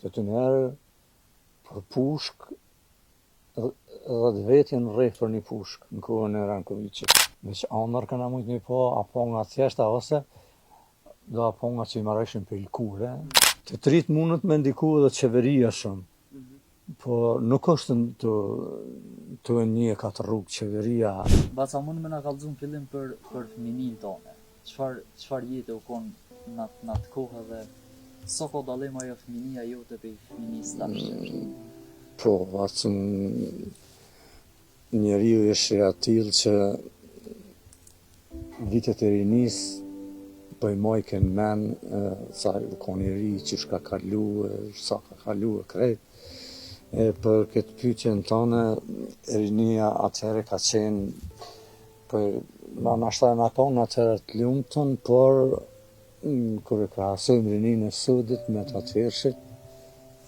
Atëherë për pushkë 10 vetë janë rreh për një pushkë në kohën e Rankoviqit. Veç andërr kena mujtë me pa, apo nga thjeshta ose do apo nga që i marrëshin prej lkure. Te të ritë mundet me ndiku edhe qeveria shumë, po nuk është të, të e njek atë rrugë qeveria. Baca mund me na kallxu në fillim për për fëmininë tone. Çfarë çfarë jete u kon në atë në atë kohë edhe sa ka dallim ajo fëminia jote prej fëminisë tash që është? Po, bacë, njeriu ishte i atillë që vitet e rinisë po i majke në men sa u kon i ri, qysh ka kalu, sa ka kalu e krejt. E për këtë pyetjen tane, rinia atëherë ka qenë Po, na nashta jena konë atëherë të lumtun, por kur e krahasojmë rininë e sodit me të atëhershit,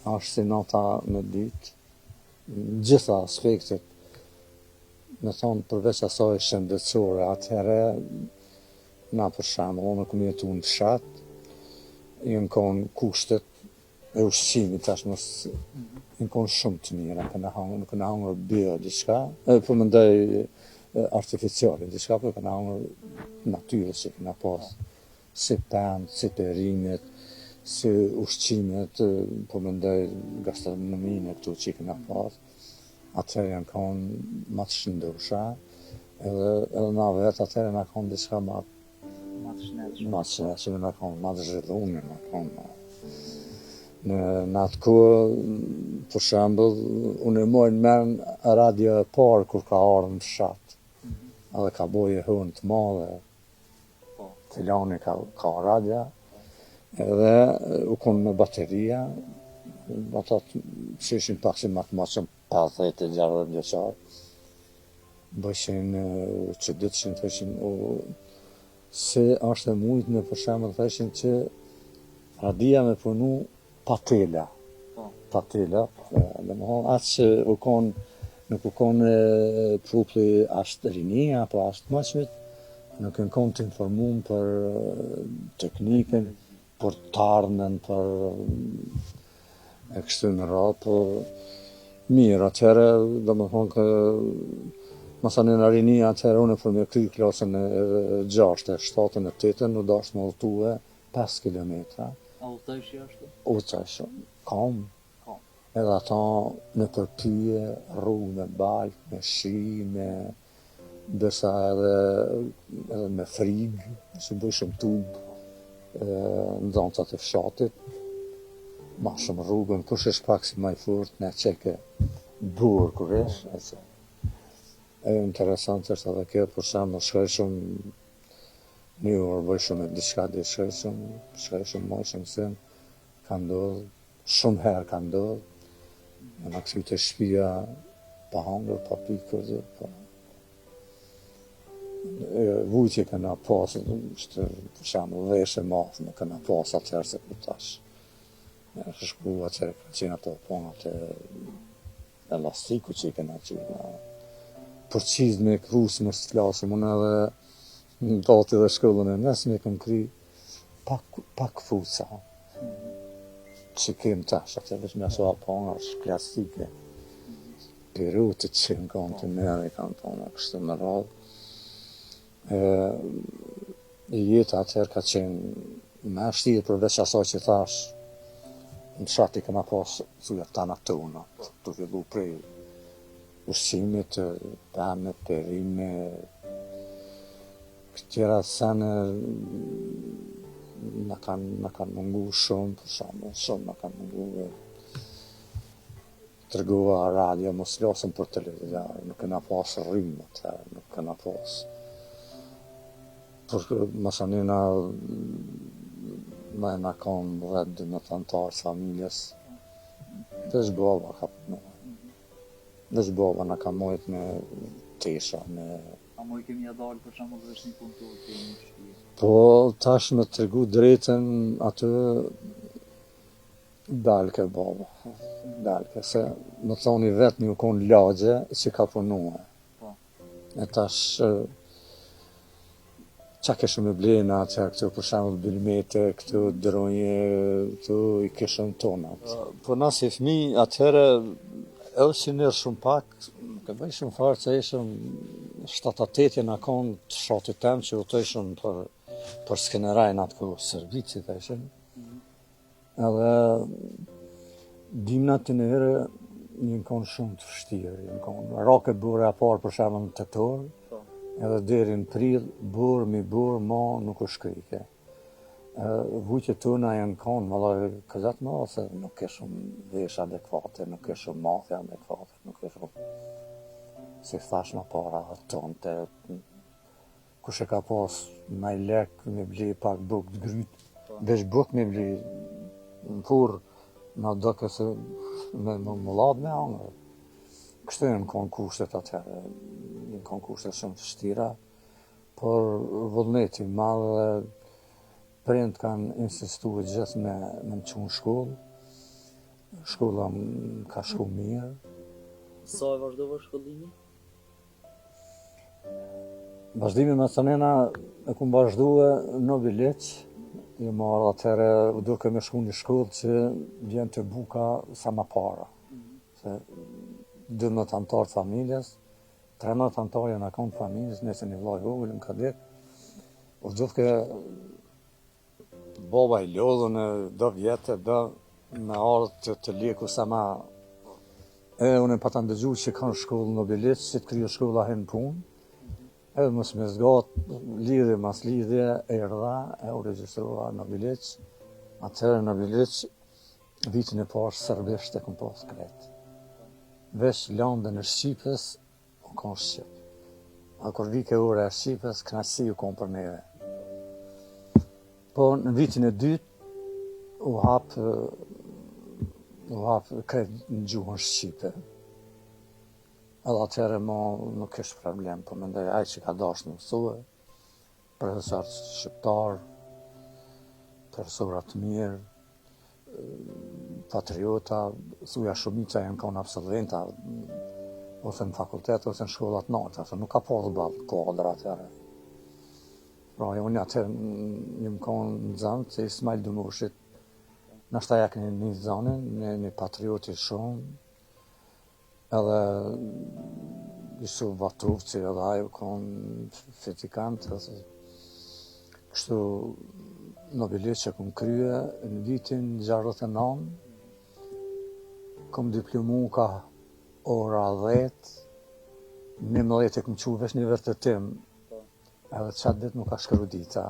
është si nata me ditë, në gjitha aspektet, me thonë përveç asaj shëndetësore, atëherë, na për shembull, unë kom jetu në fshat, janë konë kushtet e ushqimit tash mos janë konë shumë të mira, kena hangër, nuk kena hangër bio diçka, e po mendoj artificiale diçka, po kena hangër natyrës që kena pas, si pemë, si perimet, si ushqimet, po mendoj gastronominë këtu që kena pas, atëherë janë konë ma të shëndosha, edhe, edhe na vetë atëherë na konë diçka ma Ma të shëndetshme. Ma të shëndetshme, na konë, ma të zhvillume, na konë. Në, në atë kohë, për shembull, unë e maj në men radio e parë kur ka ardhë në fshat, mm -hmm. edhe ka bo jehonë të madhe, po. Filani ka, ka radio, edhe u konë me bateria, ata që ishin pak si ma të moçëm, 50 e 60 vjeçar, Bëshin u çuditshin, thëshin u si është e mujtme për shembull thëshin që radia me punu pa tela. Po. Pa tela, domethonë atë që u kon nuk u kon populli as rinia apo as të moçmit, nuk janë kon të informum për teknikën, për të ardhmen, për e kështu me radhë, po mirë, atëherë, domethonë kë, masanej në rini, atëherë unë për me kry klasën e 6, e 7, e 8, u dashtë me udhëtue 5 km. A udhëtojshe ashtu? Udhëtojshe, kam. Edhe ato nëpër pyje, rrugë me baltë, me shi, me Ndërsa edhe edhe me frigë, se bojshin tubë nxancat e fshatit, ma shumë rrugën, kush është pak si ma i fort, ne qeke burë kur ish, e që. E interesant është edhe kjo, për shembull, shkojshëm një orë, bojshëm e diçka, dhe shkojshëm, shkojshëm, majshëm mësim, ka ndodhë, Shumë herë ka ndodhë, jena kthy te shpia pa hangër, pa pi, kurgjë, pa... Vujtje kena pasë, është, për shembull, veshë e madhë, nuk kena pasë atëherë se ku tash. E shku atëherë, kanë qenë ato ponat e elastiku që i kena qenë. Për çizme e këpucë mos të flasim, unë edhe në gati dhe shkollën e mesme kom kry, Pa, pa këpuca, që kem tash, atë veç me aso apona, është klasike. Pirutë që në konë të mere, kanë tonë, kështu me radhë. E, jeta atëherë ka qenë më e vështirë përveç asaj që thash, në fshat i kena pas thuja tana tona, të fillu prej ushqimit, pemë, perime, Tjera sene na kanë na kanë mungu shumë, për shembull, shumë na kanë mungu. Tregova radio, mos flasim për televizor, nuk kena pas rrymë atëherë, nuk kena pas. Por masanej na na jena kon 10-12 anëtarë të familjes, veç baba ka punu. Veç baba na ka majt me tesha, me A mujke me ia dalë për shembull veç një punëtor te një shtëpi? Po tash me tregu drejtën aty dalke baba, dalke se me thonë i vetmi u kon n'lagje që ka punue. Po. E tash Qa kishëm me ble na atëherë këtu, për shembull bilmete, këtu dronje, këtu i kishëm tonat. Po na si fëmi atëherë edhe si njerëz shumë pak, nuk e bëj shumë fare se ishëm 7-8 jena konë të fshatit tem që udhëtojshëm për, për Skenderaj në atë kohë, Serbi që të ishëm. Edhe dimnat atëherë janë konë shumë të vështirë, janë konë. Rake bora e parë për shembull në tetor, po. edhe deri në prill, borë mi borë, ma nuk është shkrike. Vujtjet tona janë konë, më lojë këzat më, ose nuk kishëm vesh adekvate, nuk kishëm mathe adekvate, nuk kishëm, si thash më para, tonte, Kush e ka pas naj lek me bli pak bukë të gryt, po. veç bukë me bli në furrë, na doke se me me mullat me hangër. Kështu janë konë kushtet atëherë, janë konë kushtet shumë të vështira, por vullneti i madh dhe prindt kanë insistu gjithë me, me më çu në shkollë, shkolla më ka shku mirë. Sa e vazhdove shkollimin? Vazhdimin masanena e kum vazhdue në Obiliq, jam ardhë atëherë u duke me shku në shkollë që vjen te buka sa ma para. Se 12 anëtarë të familjes, 13 anëtarë janë konë të familjes, nëse një vlla i vogël më ka dek, u duke Baba i lodhun e do vjetë do me ardhë të, të leku sa ma e unë e pata ndëgju që kanë shkollë në Obiliq, si të kryhet shkolla hin n'punë, edhe mos me zgat lidhje mas lidhje, erdha e u regjistrova në Obiliq, atëherë në Obiliq, vitin e parë serbisht e kom pas krejt. Veç landën e shqipes, U konë shqip. A kur vike ora e shqipes, knaqësi u konë për neve. Po në vitin e dytë, u hap, u hap krejt në gjuhën shqipe. Edhe atëherë mo nuk kish problem, po mendoj ai që ka dashtë me mësue, profesor shqiptar, profesora të mirë, patriota, thuja shumica janë konë absolventa, ose në fakultet, ose në shkollat e nalta, se nuk ka pasë boll kuadra atëherë. Pra, jo, unë atëherë jam konë nxënës i Ismail Dumoshit, nashta ja keni ni zonin, një, një patrioti shumë, Edhe Jusuf Vatovci edhe ai u kon fizikant, edhe kështu në Obiliq e kom krye në vitin 69, kom diplomu ka ora 10, 11 e kom çu veç një vërtetim, edhe qatë ditë nuk ka shkru dita,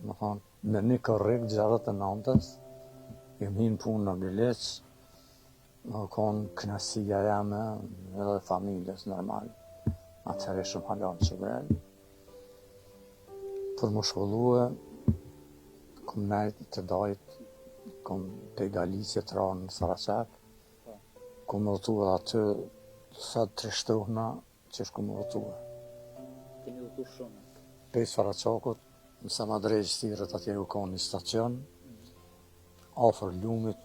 me thonë, me një korrik 69-ës, jam hi në punë në Obiliq, U kon knaqësia jeme edhe familjes normal. Atëherë ishëm hala në Çobrel. Për m'u shkollue, kom nejt te dajt, kom pe Galice të ranë në Saraçak, kom udhëtu edhe aty, sa të trishtohna, Qysh kom udhëtue. Keni udhëtu shumë. Pej Saraçakut, në Samadrexhë thirret atje u konë një stacion, afër lumit,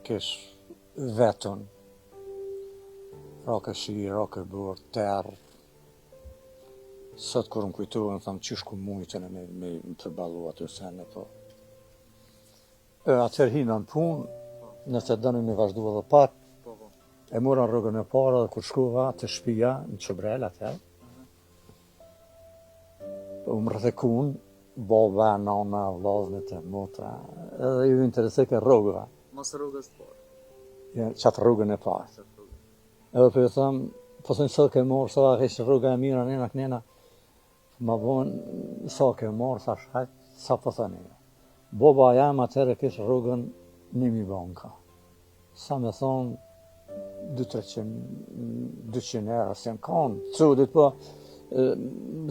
kesh vetën, rake shi, rake borë, terr, sot kur më kujtohen, tham qysh kom mujtë me, me, me përballu ato sene, po. E, atëherë hina në punë, nëse doni me vazhdu edhe pak, po, po. e mora rrogën e parë dhe kur shkova te shpia në Çobrel atëherë, u më rrethekun, baba, nana, vllaznit e motra, edhe ju intereseke rroga. Mas rrogës të parë? Ja, qatë rrogën e parë. Edhe po ju them, po thënë sa ke marrë, sa është rroga e mirë, nena, knena, Ma bon, sa ke marrë, thash, hajt, sa po thoni. Baba jem atëherë kish rrogën 1000 banka. Sa me thonë, 2-300, 200 euro, s'janë konë, cudit, po,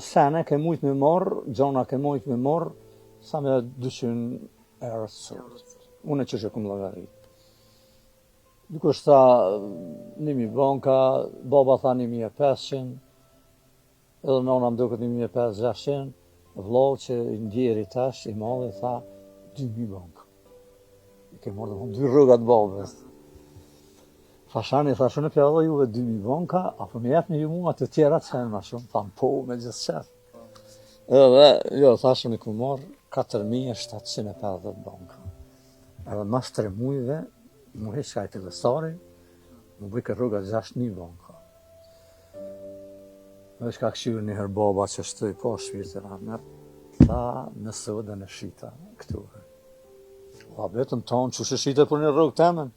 sene ke mujtë me marrë, gjona ke mujtë me marrë, sa me 200 euro sot. Unë qysh e kum llogarit. Dikush tha 1000 banka, baba tha 1500, Edhe nona më duket 1500-600, vllau që i ndjeri tash, i madhi, tha 2000 banka. I ke marrë dhe dy rrogat babës. Thashani, thash unë pja dhe juve 2000 banka, apo më jepni ju mua të tjera që janë ma shumë, thamë po, me gjithë qef. Edhe, jo, thashë unë i kom marrë 4750 banka. Edhe mas tre mujve, m'u heq ai fillestari, m'u bëjke rroga 6000 banka. Dhe çka kqyrë një herë baba që shtoj po shpirti rahmet, tha në sodën e shita këtu. O, vetëm tonë, që shë shite për një rrogë temen?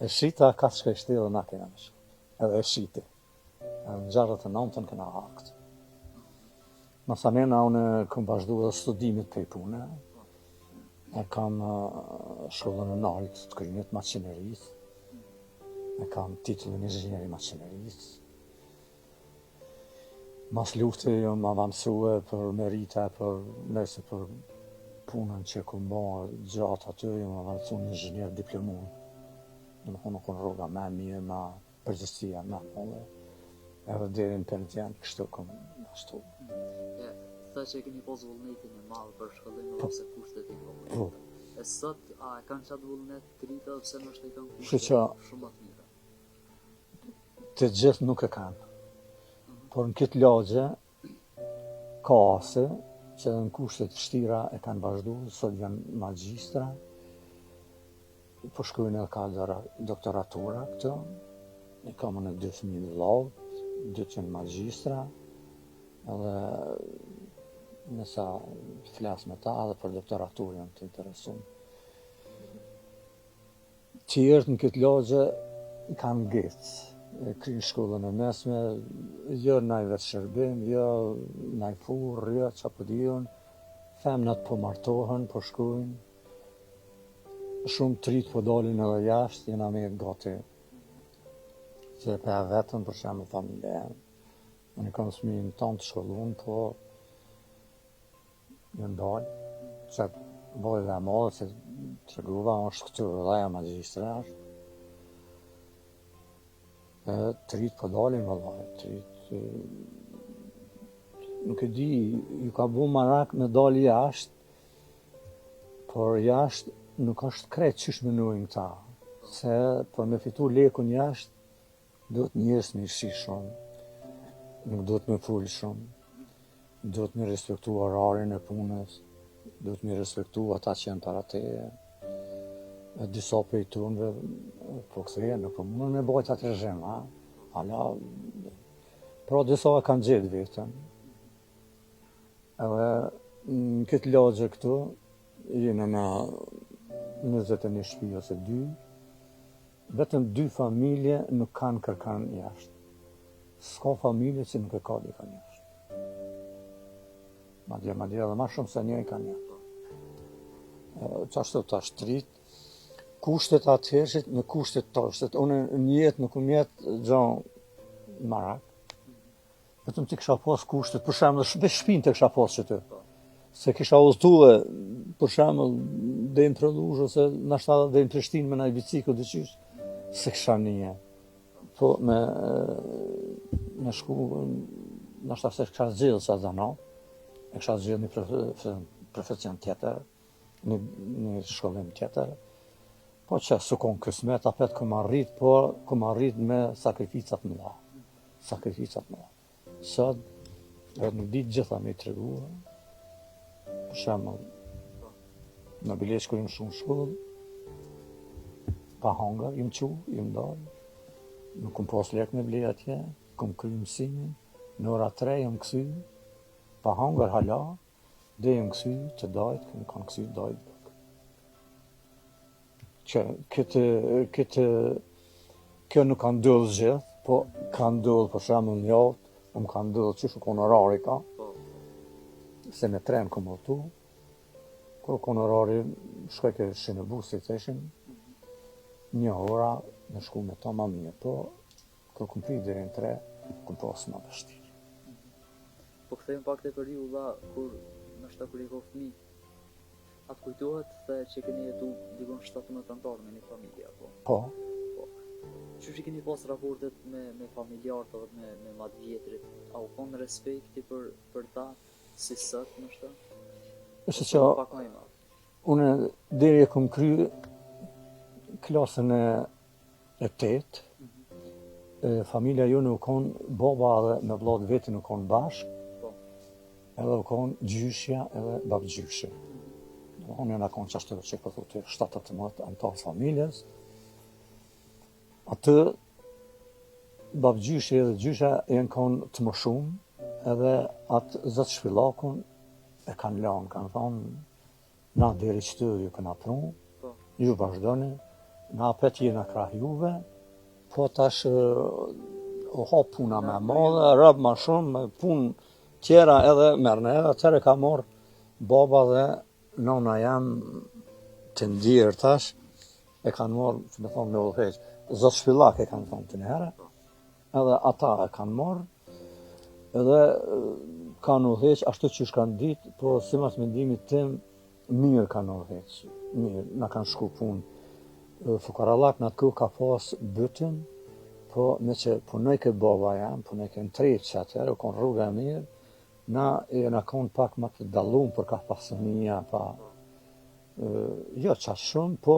E shita ka shka ishte dhe na kena me shkut. Edhe e shiti. Edhe në 69-ën kena ardhë këtu. Masanena, unë kom vazhdu edhe studimet prej pune. E kam shkollën e naltë të krymit maqinerisë. E kam titullin inxhinier i maqinerisë. Mas lufte jam avansue për merita, për nëse për punën që kom ba gjatë aty, jam avansu në inxhinier diplomun. Domethonë, u konë rroga ma e mirë, ma përgjegjësia ma e madhe. Edhe deri në pension, kështu kom ashtu. E, tha që e keni pas vullnetin e madh për shkollim edhe pse kushtet i po. Po. E sot, a e kanë qatë vullnet të ritë edhe pse ndoshta i kanë kushtet shumë më të mira? Të gjithë nuk e kanë. Por në këtë lagje, ka ase që edhe në kushte të vështira e kanë vazhdu, sot janë magjistra, po shkojnë edhe ka doktoratura këto, e kam unë dy fëmijë të vllaut, dy që janë magjistra, edhe nësa flas me ta edhe për doktoraturë janë të interesum. Tjerët në këtë lagje kanë ngecë, e krynë shkollën e mesme, jo naj vetëshërbim, jo naj furrë, jo ça po di unë, femnat po martohen, po shkojnë, shumë të rijtë po dalin edhe jashtë, jena me gati, se pe vetëm, për shembull familja jem, unë i kam fëmijën tonë të shkollun, po Janë dalë, që vajza e madhe që tregova është këtu dhe ajo magjistra është. E të ritë po dalin vëllai, të ritë nuk e di, ju ka bu marak me dalë jashtë, por jashtë nuk është krejt qysh menojnë këta, se për me fitu lekun jashtë, Duhet njerëz me i shumë, nuk duhet me fol shumë, duhet me respektu orarin e punës, duhet me respektu ata që janë para teje. E disa prej tonëve po kthehen, nuk po mundën me bajt atë režim, ha? Hala, pra disa e kanë gjetë veten. Edhe në këtë lagje këtu, jena na 21 shtëpi ose 2, Vetëm dy familje nuk kanë kërkan jashtë. S'ka familje që nuk e ka dikën jashtë. Madje, madje edhe ma shumë se një i kanë jashtë. Qashtu tash të ritë, kushtet atëhershit me kushtet tashtit. Unë në jetë nuk më jet gjo marak. Vetëm të kisha pas kushtet, për shembull, shpe shpinë të kisha pas që të. Se kisha udhëtue, për shembull, deri në Preluzhë ose nashta edhe deri në Prishtinë me naj bicikël diqysh, s'e kisha nije. Po me me shku nashta s'e kisha zgjedhë qat zanat, e kisha zgjedhë një profesion tjetër, një, një shkollim tjetër. Po që s'u konë kësmet, apet kom arrit, po kom arrit me sakrifica t'mëdha. Sakrifica t'mëdha. Sot, edhe nuk di të gjitha me i tregu, për shembull, në bilesh kur jam shku n'shkollë, pa hangër, jam çu, jam dalë, nuk kom pas lek me ble atje, kom kry mësimin, në ora 3 jam kthy, pa hangër hala, dhe jam kthy te dajt, më kanë kthy dajt bukë. Që këtë, këtë, kjo nuk ka ndodhë gjithë, po ka ndodhë për shembull një javë, më ka ndodhë që u konë orari ka, se me tren kom udhëtu, kur u konë orari, shkoj ke shinabusi të ishin, një ora me shku me to ma mirë, po kur kom prit deri në tre, kom pas ma vështirë. Po kthehemi pak te periudha kur ndoshta kur je kon fëmijë, A të kujtohet the që keni jetu dikun 17 anëtarë me një familje apo? Po. Po. Qysh i keni pas raportet me me familjarët edhe me me ma të vjetrit? A u kon respekti për për ta si sot ndoshta? Është që pak më i madh. Unë deri e kom kry klasën e e tetë, mm -hmm. familja jonë u kon baba dhe me vllat vetin u kon bashkë. Po. Edhe u konë gjyshja edhe babgjyshi. Domethonë jena konë qashtu që po thu ti 17 anëtarë familjes. Atë babgjyshi edhe gjysha janë konë të moshum, edhe atë Zot Shpillakun e kanë lanë, kanë thonë, na deri qëtu ju kena pru, po. ju vazhdoni, na apet jena krah juve, po tash u hap puna më e madhe, rob ma shumë, me punë tjera edhe merrne, edhe atëherë ka marrë baba dhe nona jem të ndjerë tash, e kanë marrë, si me thonë, me udhëheq. Zot Shpillak e kanë thonë atëherë, edhe ata e kanë marrë, edhe kanë udhëheq ashtu qysh kanë ditë, po simas mendimit tim, mirë kanë udhëheq, mirë, na kanë shku punë. Fukarallak në atë kohë ka pas bytën, po meqë punojke baba jem, punojke në Trepçë atëherë, u konë rruga e mirë, na jena konë pak ma të dallum për kah pasunia, pa, Jo qaq shumë, po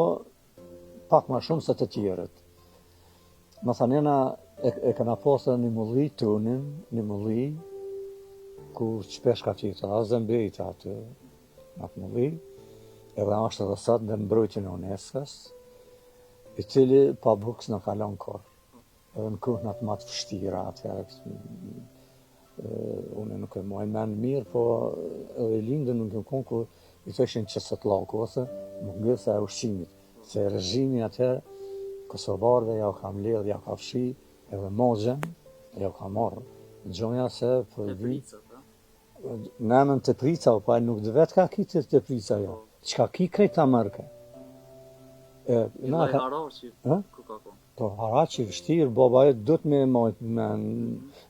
pak ma shumë se të tjerët. Masanej na e, e kena pasë një mulli tonin, një mulli, ku shpesh ka fjetë, edhe zembejtë aty, në atë mulli, edhe është edhe sot në mbrojtjen e UNESCO-s, i cili pa bukë s'na ka lanë kurrë. Edhe në kohnat ma të vështira atëherë, unë nuk e maj men mirë, po edhe i lindën nuk e konë kur i thoshin qesetllaku ose mungesa e ushqimit, se regjimi atëherë kosovarëve ja u ka mledh, ja u ka fshi edhe magjen, ja u ka marrë gjoja se për vit Në emën teprica, po ai nuk të vet ka ki te teprica jo. Çka ki krejt ta merrke. E, na ka haraçi, ku ka kon? Po haraçi vështirë, baba e duhet me e majt me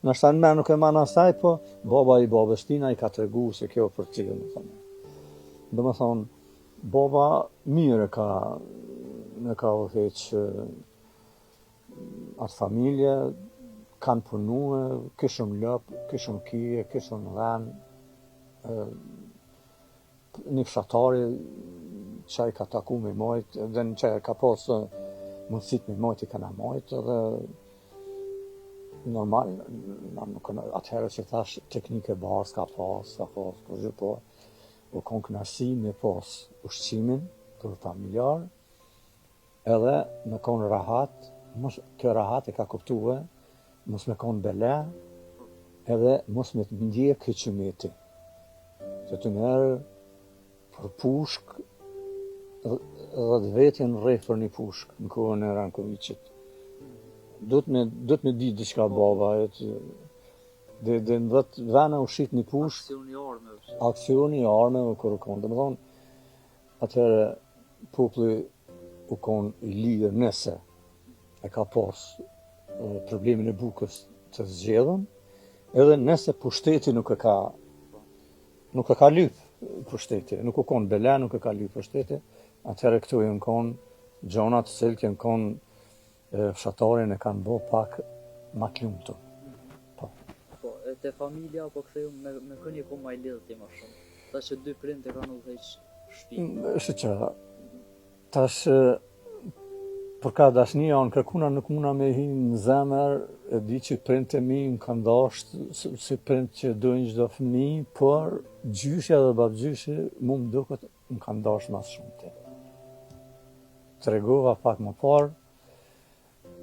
nashta në men nuk e man asaj, po baba i babës tina i ka tregu se kjo për ty, domethonë. Domethonë, baba mirë e ka, e ka udhëheq atë familje, kanë punue, kishëm lopë, kishëm kije, kishëm dhen, një fshatari që i ka taku me majt, dhe në që ka pasë mundësit me majt, i kena majt, edhe normal, na nuk atëherë që thash teknike barë, s'ka pas, s'ka pas, po po, u konë knaqsi me pas ushqimin për familjar, Edhe me kon rahat, mos kjo rahat e ka kuptue, mos me kon bela, edhe mos me të ndjek hyqymeti. Se atëherë për pushk dhe vetë janë rreh për një pushk në kohën e Rankoviqit. Duhet me, duhet me di diçka baba, e të, dhe, dhe në dhetë vena u shit një pushk. Aksioni i armëve. Aksioni i armëve kur u konë. Domethonë, Atëherë populli u kon i lirë nëse e ka pas problemin e bukës të zgjedhun, edhe nëse pushteti nuk e ka nuk e ka lyp pushteti, nuk u kon bela, nuk e ka lyp pushteti, atëherë këto janë kon gjona të cilët janë kon fshatarin e kanë bo pak ma të lumtur. Po. Po, e te familja po ktheu me me kën je kon ma i lidhur ti më shumë. Tash që dy prindët e kanë udhëheq shtëpinë. Mm, Shiqo, tash për ka dashnia, unë kërkuna nuk muna me hi në zemër, e di që prindët e mi më kanë dasht, si prind që dojnë çdo fëmi, por gjyshja dhe babgjyshi mu më duket më kanë dasht ma s'shumti. Tregova pak më parë,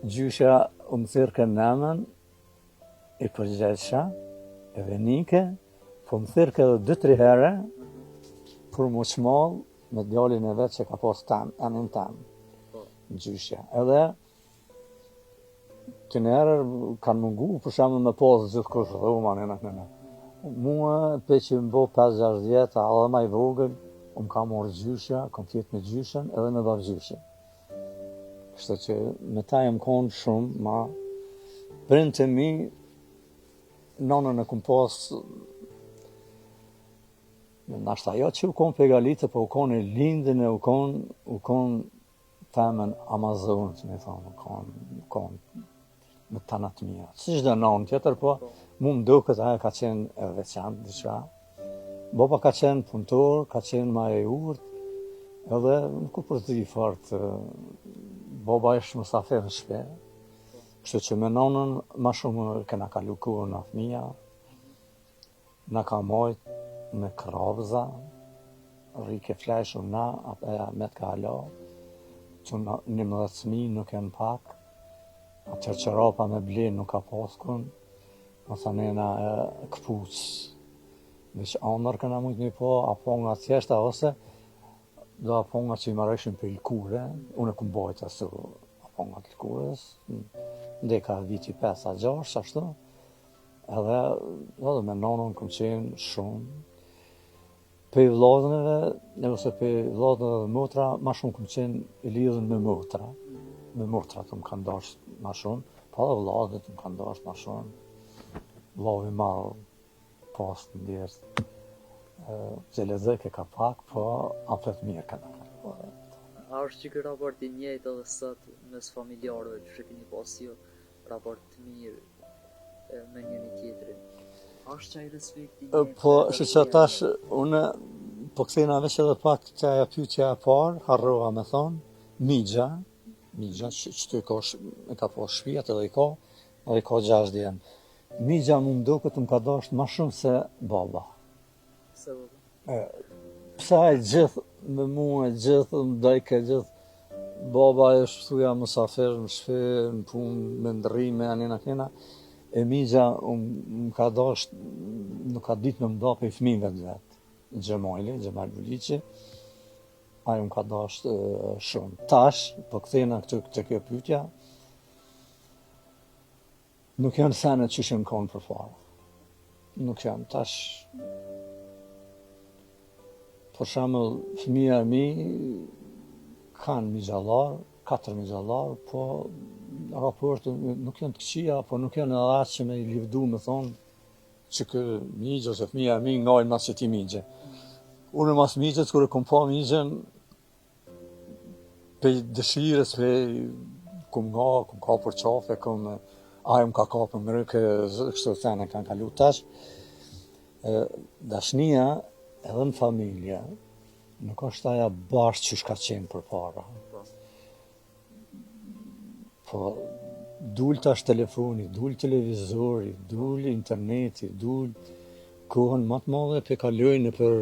gjyshja më thirrke n'emën, i përgjegjesha, edhe nike, po më thirrke edhe dy-tri herë, për m'u çmall me djalin e vet që ka pas tem, emën tem, gjyshja. Edhe, Atëherë kanë mungu, për shembull me pas gjithkush dhoma në në në. Mua, pe që më bo 5-6 vjet, a edhe ma i vogël, më ka marrë gjyshja, kom fjetë me gjyshën edhe me babgjyshën. Kështu që me ta jam konë shumë, ma prindët e mi, nonën e kom pas, nashta jo që u konë prej Galice, po u konë e lindën e u konë, u konë Femën Amazon, si me thonë, konë, konë me tana të mia. Si çdo nonë tjetër, po, mu më duket ajo ka qenë e veçantë, diçka. Baba ka qenë punëtor, ka qenë ma i urtë, edhe nuk u përzi fort, baba është musafir në shpi, kështu që me nonën ma shumë kena kalu kohën na fëmija, na ka majt. Me krabza, rrike flajshëm na, apo e met ka hala, që në 11 fëmi nuk janë pak, atëherë çorapa me ble nuk ka pas kun, masanena këpuc, veç andërr këna mujtë me po, apo nga thjeshta ose, do aponga që i marrëshin për lëkure, unë e kum bajt aso aponga të lëkurës, ndeka viti 5 a 6, ashtu, edhe, edhe me nonën kum qenë shumë, Pej vllaznëve, ose pej vllaznëve dhe motra, ma shumë kum qenë i lidhun me motra. Me motrat më kanë dashtë ma shumë, po edhe vllaznit më kanë dashtë ma shumë. Vllau i madh pastë ndjerë, xhelozllëk e ka pak, po apet mirë ka në kalu. A është që ky raport i njëjtë edhe sot mes familjarëve që keni pas ju, raport të mirë me njëri tjetrin. A është qaj respekti një? Po, që që tash, unë po kthehna veç edhe pak te ajo pyetja e parë, harrova me thonë, mixha, mixha që, që të ka, e ka pas shpijat edhe i ka, edhe i ka gjashtë djem. Mixha mu më duket më ka dashtë ma shumë se baba. Pse baba? E, pse ai gjithë me mua, gjithë më dojke, gjithë baba është thuja musafir në shpi, në punë, me ndrrime, anena kena, e mixha më ka dasht, nuk ka ditë me më da prej fëmijëve të vet. Xhemajli, Xhemajl Buliqi, ai më ka dasht shumë. Tash, po kthehna këtu te kjo pyetja, Nuk janë senet qysh janë konë përpara. Nuk janë. Tash, për shembull, fëmija e mi kanë mixhallar, katër mixhallar, po raportet nuk janë të këqija, po nuk janë edhe aq që me i livdu me thonë që kë mixhë ose fëmija e mi ngajnë mas qëtij mixhe. Unë mas mixhës, kur e kom pa mixhën, Pej dëshirës, pej kum nga, kum kap për qafe, kum, ai më ka kapë në grykë, kështu sene kanë kalu tash. E, dashnia edhe në familje, nuk është aja bash qysh ka qenë përpara. Po, dul tash telefoni, dul televizori, dul interneti, dul kohën ma të madhe pe kalojnë nëpër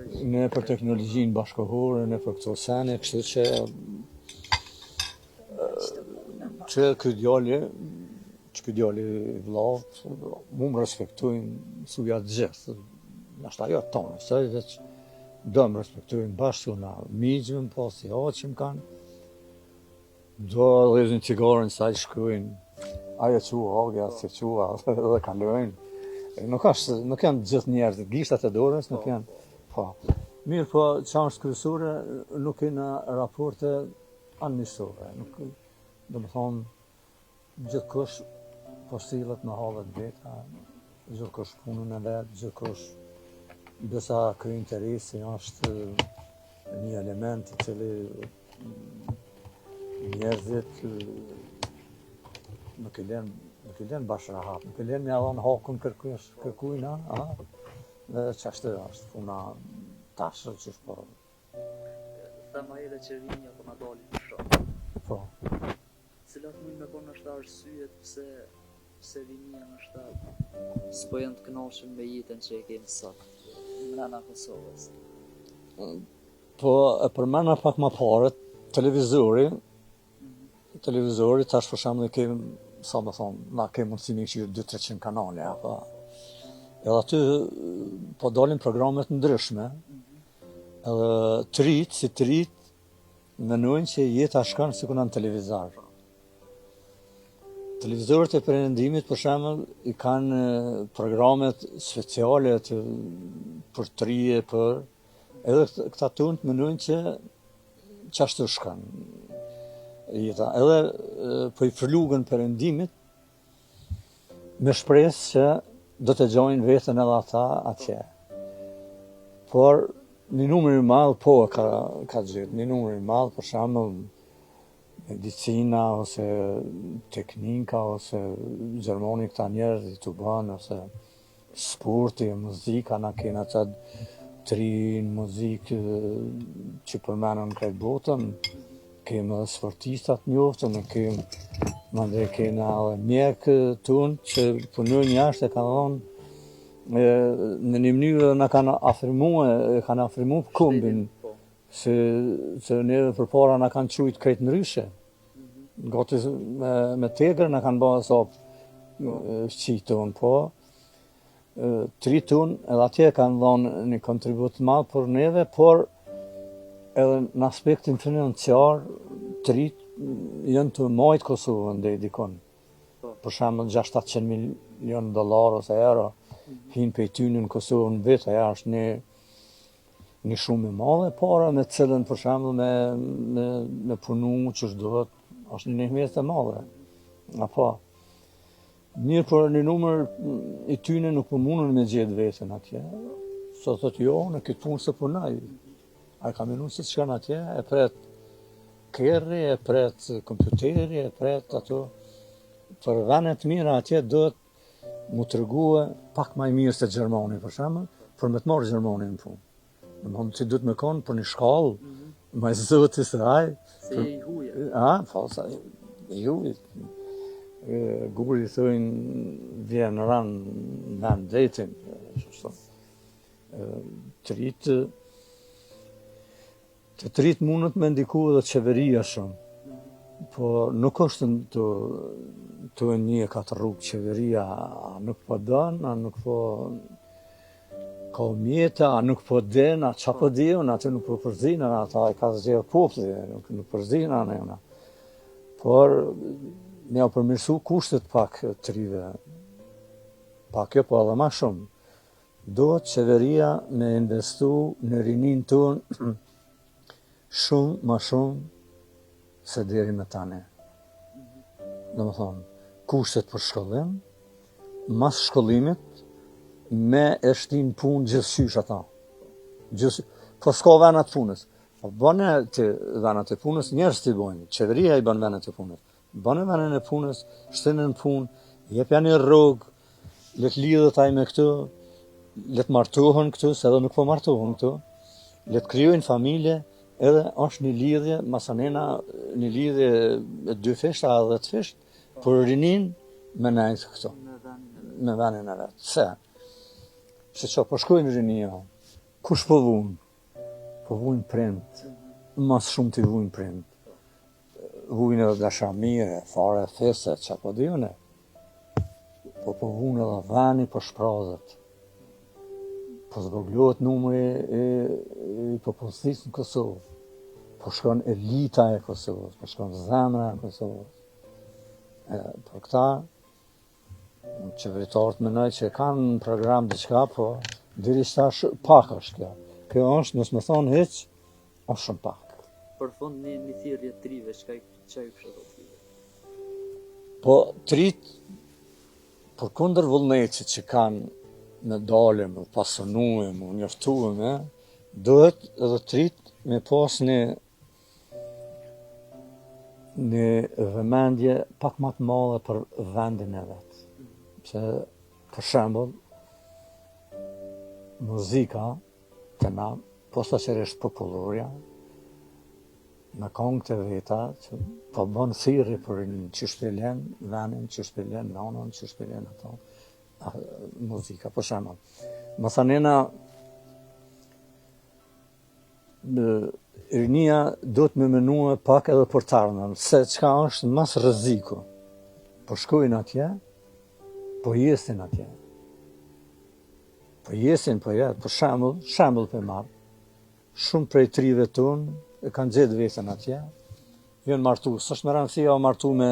Nëpër teknologjinë bashkëkohore, nëpër këto sene, kështu që që ky djali, që ky djali i vllavt, mu më respektojnë thuja të gjithë, nashta jo tonë, se veç do më respektojnë bashkë, na mixhë më po, si që më kanë, Do dhezin cigaren sa i shkojnë, ajo që agja, se që dhe kalojnë. Nuk është, nuk janë gjithë njerëzit, gishtat e dorës nuk janë. Po. Mirë, po, që është kryesore, nuk kena raporte armiqësore. Nuk, domethonë, gjithkush po sillet me hallet veta, gjithkush punën e vet, gjithkush besa ky interesi është një element i cili Njerëzit nuk i lën nuk i lën bash rahat, nuk i lën me ia dhon hakun kërkush, kërkujna, a? Dhe qashtu është puna tash që po. Tha ma herët që rinia po na dalin në fshat. Po. Cilat mund me konë nashta arsyet pse pse rinia nashta s'po janë të kënaqur me jetën që e kenë sot mrena Kosovës? Po e përmena pak ma parë, televizori, televizori, tash për shembull kem, sa me thonë, na kem mundësi me kqyrë 2-300 kanale, apo. Edhe aty po dalin programe të ndryshme, edhe të rijt, si të rijt, menojnë që jeta shkon sikur në televizor. Televizorët e perëndimit, për shembull, i kanë programet speciale të, për të ri e për Edhe këta tonët menojnë që qashtu shkon jeta. Edhe po i përlugen perëndimit me shpresë që do të gjojnë veten edhe ata atje. Por një numër i madh po e ka ka gjetë, një numër i madh për shembull medicina ose teknika ose Gjermani këta njerëz të bën ose Sporti, muzika, na kena ca të ri në muzikë që përmenen në krejt botën, kemi edhe sportista të njoftun, kemi, mandej kena edhe mjekë tonë që punojnë jashtë e kanë dhonë. E, në një mënyrë na kanë afirmu, e kanë afirmu kombin, Po. se, se neve përpara na kanë qujtë krejt ndryshe. Mhm. Gati me, me tegër na kanë bërë sa fqitën, po. T'ritë edhe atje kanë dhënë një kontribut të madh për neve, por edhe në aspektin financiar, t'ritë janë tu majtë Kosovën deri dikon. Po. Për shembull 600-700 milion dollar ose euro hinë prej tyne në Kosovë në vit, ajo është një një shumë e madhe para me të cilën për shembull me me me punu qysh duhet, është një ndihmesë e madhe. Apo Mirë, por një numër i tyne nuk po mundën me gjetë veten atje. So thot jo, në këtë punë s'e punoj. Ai ka menu se shkon atje, e pret kerri, e pret kompjuteri, e pret ato. Për vene të mira atje duhet mu tregue pak ma i mirë se Gjermani, për shembull, për me të marrë Gjermani në punë. Domethënë ti duhet me konë për një shkallë, mm -hmm. ma i zoti se aj. Se je i huj. A, po, sa i huj. Guri thujnë vjen ranë në vend vetin, shështu. Të ritë, te t'ritë mundet me ndiku edhe qeveria shumë, po nuk është të, të e një katë rrugë qeveria, a nuk po don, a nuk po ka mjete, a nuk po din, a qa po di unë, aty nuk po përzina, ata e ka zgjedh populli, nuk, nuk përzina në jona. Por, me ja përmirësu kushtet pak të rive, pak jo, po edhe ma shumë. Duhet qeveria me investu në rinin tonë shumë ma shumë se deri më tani. Domethonë, kushtet për shkollim, mas shkollimit, me e shti n'punë gjithqysh ata. Gjithë, po s'ka vena të punës. Po bëne të venat e punës, njerëz t'i bojnë, qeveria i bën venat e punës. Bëne venën e punës, shtine në punë, jepja një rrogë, le të lidhet ai me këtu, le të martohen këtu, se edhe nuk po martohen këtu, le të krijojnë familje, edhe është një lidhje, masanena, një lidhje e dyfishtë, a edhe të fishtë, për rinin me nejtë këtu, me venin e vet. Se, se që po shkojnë rinia, kush po vunë? Po vujnë prindt, ma s'shumti vujnë prindt. Vujnë edhe dashamire, fare fese, që po di une. Po po vunë edhe veni po shprazet. Po zvoglohet numri i, i popullsisë në Kosovë. Po shkon elita e Kosovës, po shkon zemra e Kosovës. E, për këta, Qeveritarët menoj që kanë në program diçka, po deri tash pak është kjo. Kjo është, mos me thonë hiç, është shumë pak. Për fund një, një thirrje të rive, çka i çka ju kishte të rive? Po t'rit përkundër vullnetit që kanë me dalë, me pasunu, me njoftu, me, duhet edhe t'rit me pas një një vëmendje pak ma të madhe për vendin e vet. Se, për shembull, muzika te na, posaçërisht popullorja, me kongët e veta, që po bën thirrje për rinin, qysh po e len venin, qysh po e len nanën, qysh po e len ato, a, muzika, për shembull. Masanena, Rinia duhet me menue pak edhe për të ardhmen, se çka është mas rreziku. Po shkojnë atje, po jesin atje. Po jesin, po jetë, për shembull, shembull po e marr. Shumë prej t'rive tonë e kanë gjetë veten atje. Janë martu, s'është me rëndësi a martu me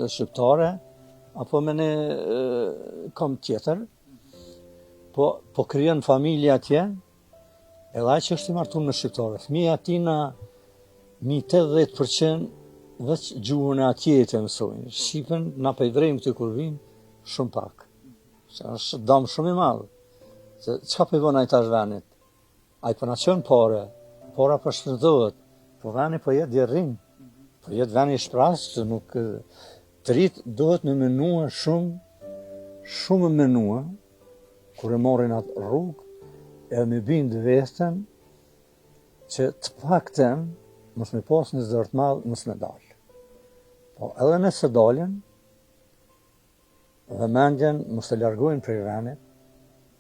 shqiptare, apo me një komb tjetër, po, po krijon familje atje, Edhe ai që është i martuar me shqiptare, fëmija tina mi 80% veç gjuhën e atje e mësojnë. Shqipen na po e vrejmë këtu kur vijmë, shumë pak. Se është dam shumë i madh. Se çka po i bën ai tash venit? Ai po na çon pare, para po shpenzohet, po veni po jet djerrinë. Po jet veni i shprazët, se nuk të rit duhet me menua shumë, shumë me menua, Kur e marrin atë rrugë, edhe me bind veten që të paktën mos me pas një zor të madh, mos me dalë. Po edhe nëse dalin, vëmendjen mos e largojnë prej venit,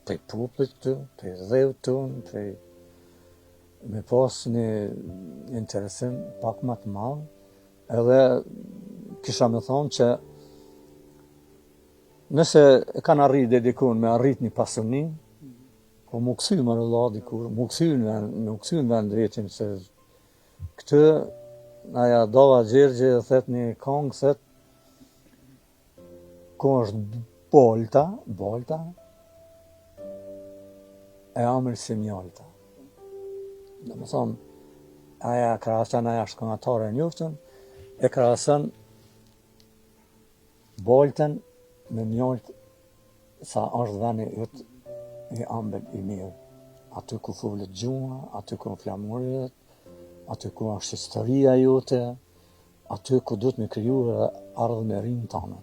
prej popullit këtu, prej dheut tonë, prej me pas një interesim pak më të madh, edhe kisha me thonë që nëse e kanë arrit dhe dikun me arrit një pasuni, po m'u kthy more vlla dikur, m'u kthy në vend, m'u kthy në vend vetin, se këtë, aja Dava Gjergji e thet një kongë, thet, Ku është Bolta, Bolta, e amël si mjalta. Domethonë, aja krahason, aja është këngëtare e njoftun, e krahason Boltën me mjaltë sa është veni yt i ambël i mirë. Aty ku folet gjuha, aty ku flamuri yt, aty ku është historia jote, aty ku duhet me kriju edhe ardhmërinë tane.